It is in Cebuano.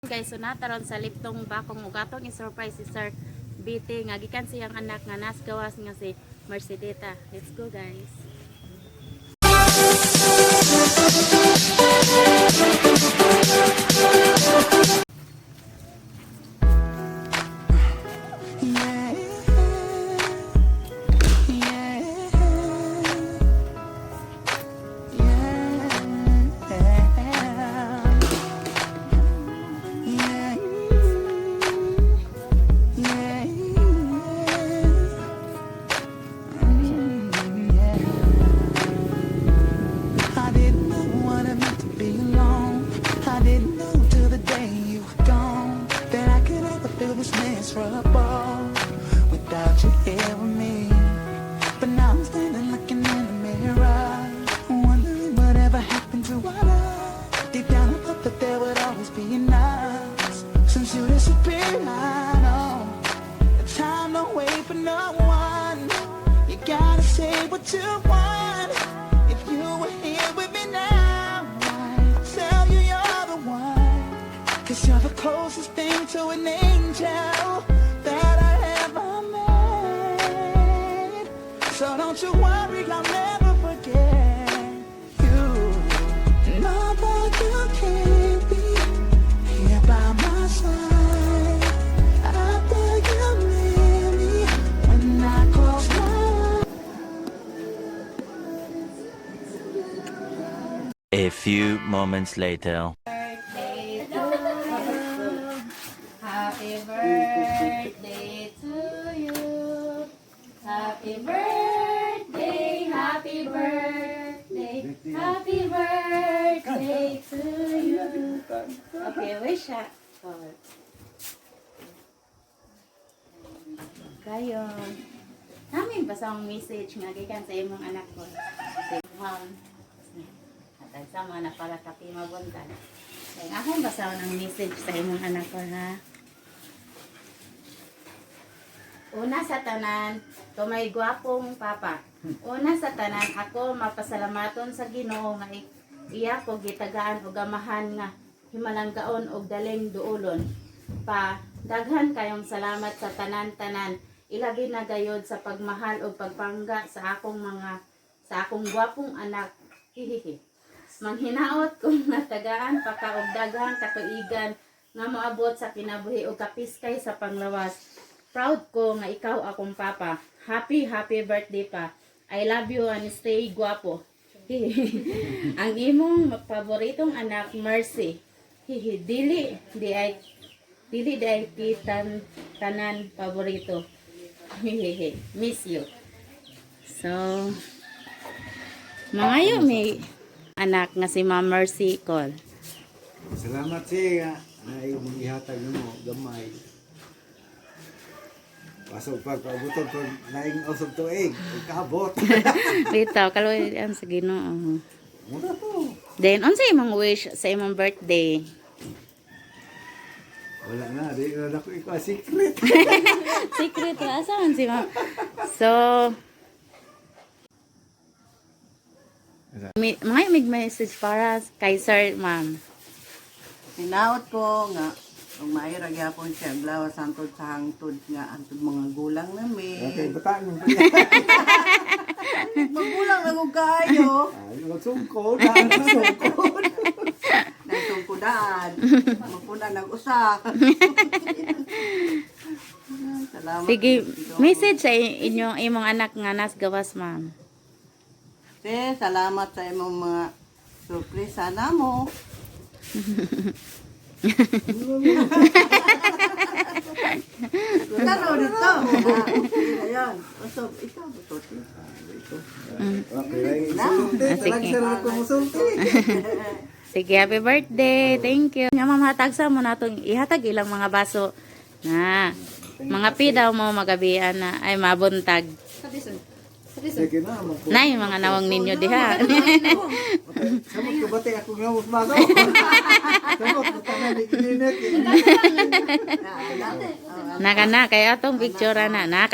Guys, so nataron sa liptong bakong ug atong i-surprise si Sir BT nga gikan siyang anak nga nas gawas nga si Mercedita. Let's go, guys. I didn't know what it meant to be alone. I didn't know till the day you were gone that I could ever feel this miserable without you here with me. But now I'm standing looking in the mirror, wondering whatever happened to our love. Deep down, I thought that there would always be enough. Since you disappeared, I know the time don't wait for no one. You gotta say what you want. If you were here with me now, I'd tell you you're the one. 'Cause you're the closest thing to an angel that I ever met. So don't you worry, I'll never forget you. And although you can't be here by my side, I feel you near me when I close my eyes. A few moments later. Happy birthday to you. Happy birthday, happy birthday, happy birthday to you. Okay, wish siya. Oh. Kayo. Namin ba sa akong message nga gikan sa imong anak ko? Si Ma'am. At sa mga na para kapi mabuntag. Kaya akong basahon ang message sa imong anak ko, ha? Una sa tanan, tumay gwapong papa. Una sa tanan, ako mapasalamaton sa Ginoo nga iya ko gitagaan og amahan nga himalanggaon og daling duolon. Pa, daghan kayong salamat sa tanan-tanan. Ilabi na gayod sa pagmahal og pagpangga sa akong mga sa akong gwapong anak. Hihihi. Manghinaot kung natagaan pa ka og daghang katuigan nga moabot sa kinabuhi og kapiskay sa panglawas. Proud ko nga ikaw akong papa. Happy, happy birthday pa. I love you and stay guwapo. Ang imong paboritong anak, Mercy. Hihi, dili di ay dili di ay kitan tanan paborito. Hihihi, miss you. So, mangayo may anak nga si Ma'am Mercy Call. Salamat siya na imong ihatag nimo gamay. Pasok pag paabutog pag naing usog tuig, kaabot. Bitaw, kaloy ang sa Ginoo. Mura to. Then, unsa imong wish sa imong birthday? Wala na, di na ako ikaw secret. Secret ra asa man si Ma'am. So, may, mga mig message para kay Sir Ma'am. Hinaot ko nga kung maayo ra gyapon siya ang lawas hangtod sa hangtod nga hangtod mga gulang nami. Okay, batang mo. Magulang na kung kaayo. Ay, magsungkod, magsungkod. Nagtungkudaan. Magpuna nag-usa. Salamat. Sige, message sa inyong imong anak nga nas gawas, ma'am. Te, salamat sa imong mga surpresa namo. Tanaw dito. Ayan. Usog, ikaw, butot. Okay, sulti, Ah, sige. talag sir ako musulti. Sige, happy birthday. Thank you. Nga ma'am, hatag sa mo natong ihatag ilang mga baso. Na. Mga pi daw mo magabian na ay mabuntag. Sige na, magpo. Nay, mga nawang ninyo diha. Samot ko bate ako nga mas baso. Samot ko tanan ni kininet. Naka na kay atong picture na na.